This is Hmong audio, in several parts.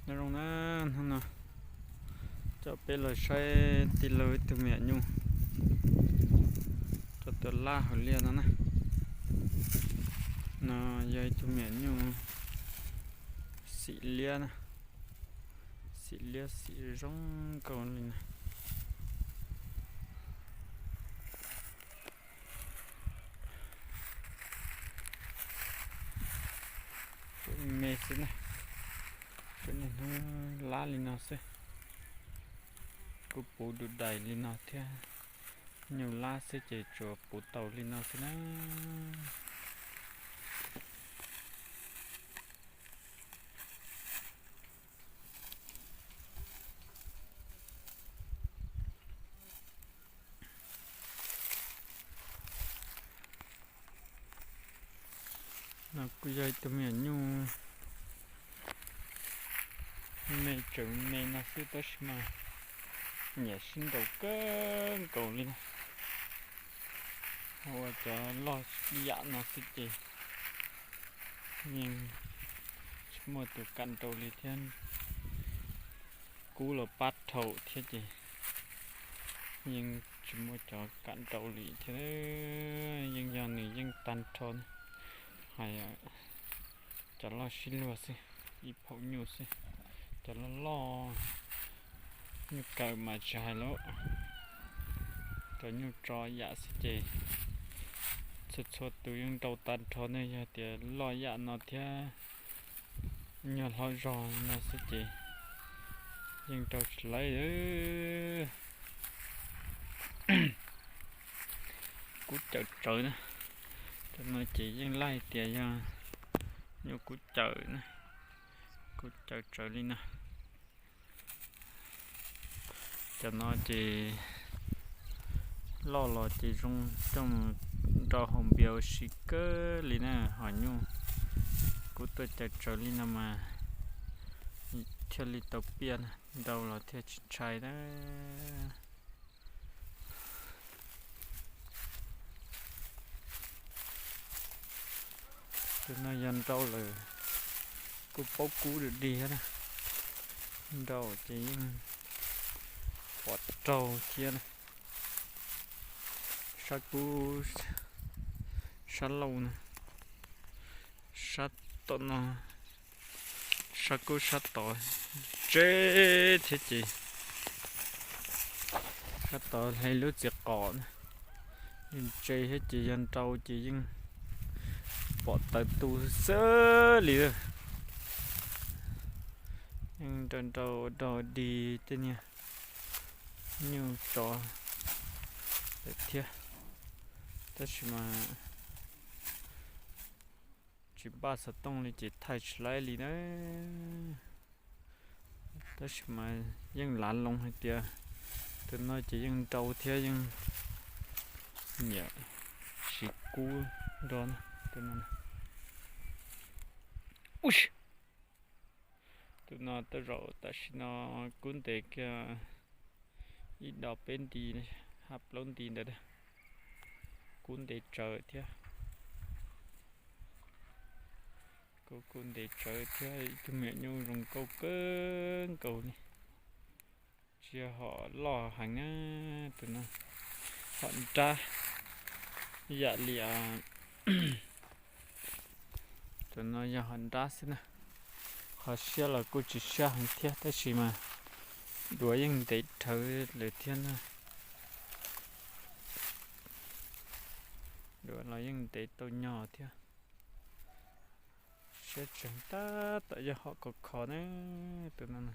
Nyob zoo na, hnub no coj peb los saib tij laug ib tug me nyuam nyuj rau tus laj hauv liaj no na. No yog ib tug me nyuam nyuj xim liab na, xim liab xim zoo nkauj li na. Pub me xwb na, pub niaj hnub lab li no xwb. Kuj puv du dais li no thiab, nyuj lab xwb ces tsuas puv tau li no xwb na. No kuj yog ib tug me nyuam nyuj me tseem me no xwb tab sis mas nyiam sib nraus kawg nkaus li na. Ua cov loj yam no xwb ces yeej tsis muaj tus kam nraus li thiab. Kub los pab dhau thiab ces yeej tsis muaj cov kam nraus li thiab. Yeej yog nws yeej tag nrho, hais cov loj sib luag xwb, ib phaum nyuj xwb. Cov loj loj, nyuj kawm mas tsis hais lawm, cov nyuj tso yam xwb ces txhua txhua tus yeej nraus tag nrho ne. Yog tias loj yam no thiab nyuag hlob zog no xwb ces yeej nraus tsis laib. Kub cawm tsawv na, cov no ces yeej laij tias yog nyuag kub cawm na, kub cawm tsawv li na. Cov no ces loj los ces zoo coj mus nrau hauv npias ua si kawg li na. Hom nyuj kub tuaj cawm tsawv li no mas thiaj li tau piaj na, nrau los thiaj tsis ntshai na. Tus no yog nrau lawm kuj paub kub dig dig thiab na, nrau ces yeej pom raug thiab na. Sab kub, sab lauj na, sab tom no, sab kub sab tod ntse thiab ces sab tod hle lub txiv qos na, ntse thiab ces yog nrau ces yeej pom tawv tu xwb li. Yeej nrau nrau ua dog dig tej niag nyuj tsov lawm thiab, tab sis mas tsis npaj xov tooj li ces thaij tsis laib li na. Tab sis mas yeej lav loo hais tias tus no ces yeej nrau thiab yeej nyiam siv kub nrog tus no. Tus no tej zaum tam sim no kub ntev kiag ib dos peb nti, hab plaub nti ntawd, kub ntev tsawv thiab. Kub, kub ntev tsawv thiab ib tug me nyuam nyuj zoo nkauj kawg nkaus li. Tsis yog hom loj heev na, tus no hom nrab, yam li tus no yog hom nrab xwb na. Qhov siab los kuj tsis siab heev thiab tab sis mas duav yeej ntev dhawv lawm thiab na. Duav los yeej ntev tau nyog thiab. Siab tsees tab tom yog hom khov kho na, tus no na.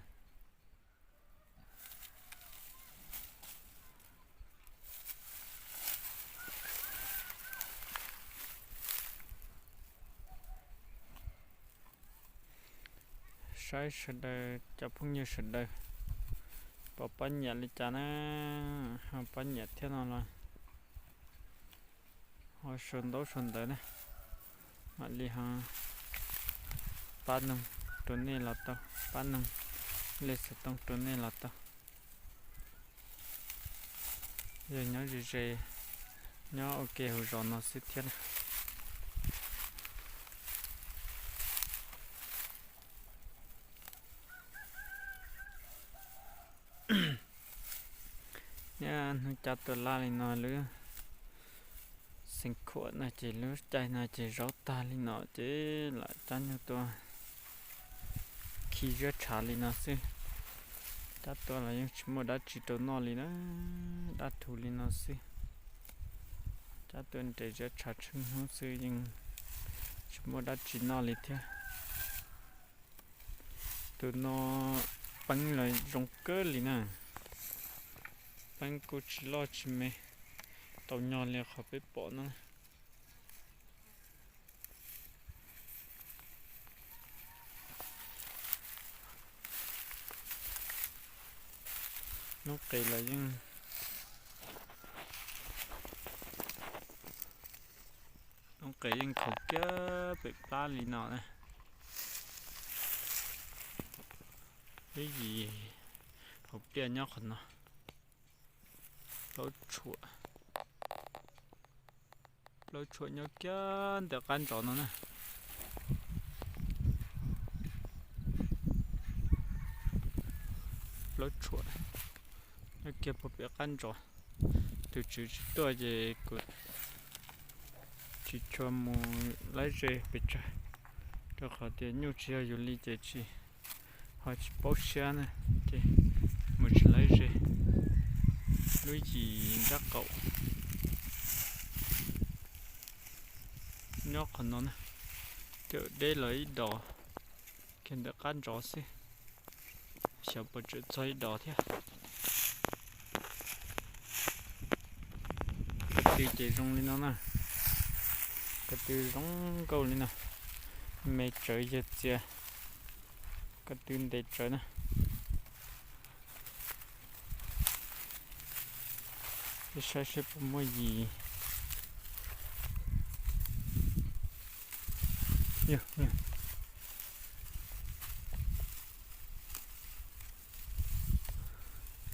Saib sawv daws, cov phooj ywg sawv daws, pom pab nyiam li cas na, ho pab nyiam thiab no los ho sau ntaub sau ntawv na, mam li ho pab noog rau nej los tau, pab noog lej xov tooj rau nej los tau. Yog nyob ze ze, nyob ua ke hauv zos no xwb thiab na. Hnub cab tuaj lab li no, lub xeev khuam no ces lub caij no ces zaub tag li no ces lam cab nyuj tuaj khi ziab tshav li no xwb. Cab tuaj los yeej tsis muaj dab tsi rau noj li na, dab thuv li no xwb. Cab tuaj nres ziab tshav tsheej hnub xwb yeej tsis muaj dab tsi noj li thiab. Tus no peeb los zoo kawg li na, peeb kuj tsis loj tsis me, tau nyog li qhov peb pom no. Noob qes los yeej, noob qes yeej khaus kiag pem plab li no na. Ib yim hauv pliaj nyob qhov no, plaub tshuam, plaub tshuam nyob kiag ntawm qab ntsov no na. Plaub tshuam nyob kiag puag pem qab ntsov. Tus tswv tsis tuaj ces kuv tsis tshua mus laib ze pes tsawg, rau qhov tias nyuj tsis yog yus li ces tsis, ho tsis paub siab na, ces mus tsis laib ze. Lub yim nrab qaum nyob qhov no na, cawm deb los ib dos kiag ntawm qab ntsov xwb, xyov puas tseem txog ib dos thiab. Ko tw ces zoo li no na, ko tw zoo nkauj li no, me tsawv yawg txias, ko tw ntev tsawv na. Peb saib seb puas muaj yim.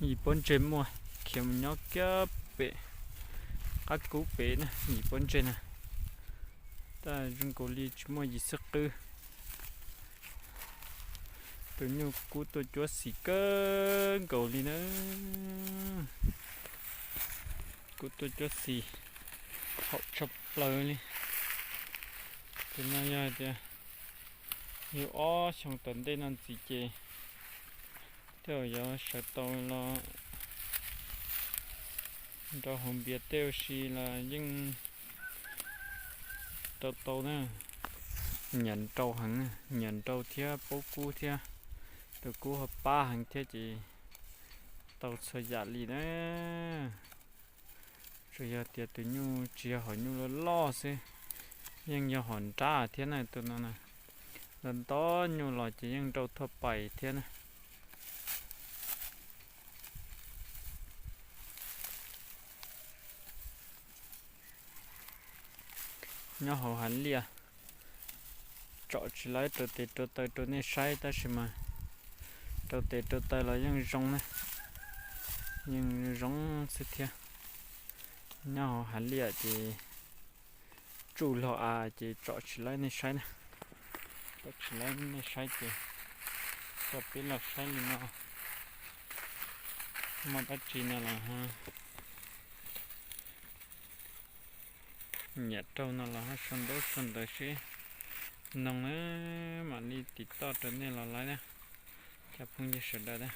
Yim pob ntseg muaj, khiav mus nyob kiag pem qab kub pem na, yim pob ntseg na. Tab zoo nkaus li tsis muaj yim xwb qwb. Tus nyuj kub tuaj cuab xis kawg nkaus li na. Kub tuaj cuab xis haum tshaj plaws li. Tus no yog tias yug ob xyoo tom ntej no ntxiv ces tej zaum yuav sawv tau los nrau hauv npias tej ua si los yeej rau tau na. Nyiam nrau heev, nyiam nrau thiab paub kub thiab, tus kub ho pab heev thiab ces tau txhua yam li na. Tsuas yog tias tus nyuj tsis yog hom nyuj loj loj xwb, yeej yog hom nrab thiab na tus no na. Nto nto nyuj los ces yeej nrau thuaj pais thiab na. Nyob hauv hav liaj, tsom tsis laib rau tes rau taw rau nej saib tab sis mas rau tes rau taw los yeej zoo na, yeej zoo xwb thiab. Nyob hauv hav liaj ces tsuj log av ces tsom tsis laib nej saib na, tsom tsis laib nej saib ces coj peb los saib li no. Muaj dab tsi no los ho nyiam raug no los ho sau ntaub sau ntawv seb noog na, mam li tim toj rau nej los laib na, cov phooj ywg sawv daws na.